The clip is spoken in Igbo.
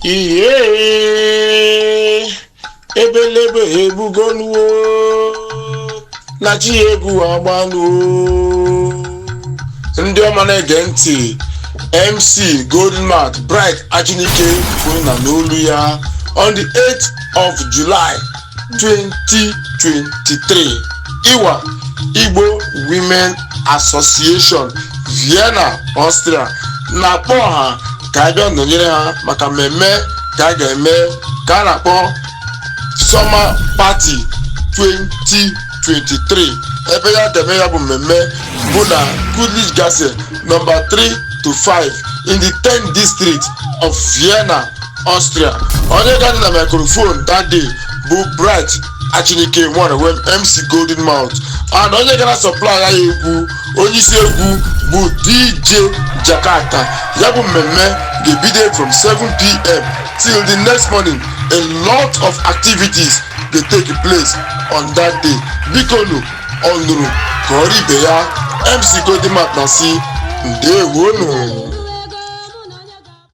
Ihe ebelebe egbugoluo na chi egwu agbaluo. Ndị ọma na-ege ntị, MC Golden Mouth Bright Achinike kwuru na n'olu ya, on the 8th of July 2023, Iwa Igbo Women Association, Vienna, Austria, na-akpọ ha ka a bịa nọnyere ha maka mmemme ka a ga-eme ka a na-akpọ Summer Party 2023. Ebe ya ga-eme ya bụ mmemme bụ na Goodrich number 3 to 5 in the 10th district of Vienna, Austria. Onye ga-adị na microphone that day bụ Bright Achinike Nwanewem, MC Golden Mouth, and onye gara supply ya egwu, onye isi egwu, bụ DJ Jakarta. Ya bụ mmemme ga-ebido from 7 p.m. till the next morning. A lot of activities dey take place on that day. Bikonu, ọnụrụ ka ọrụ ibe ya. MC Golden Mouth na si ndewonu.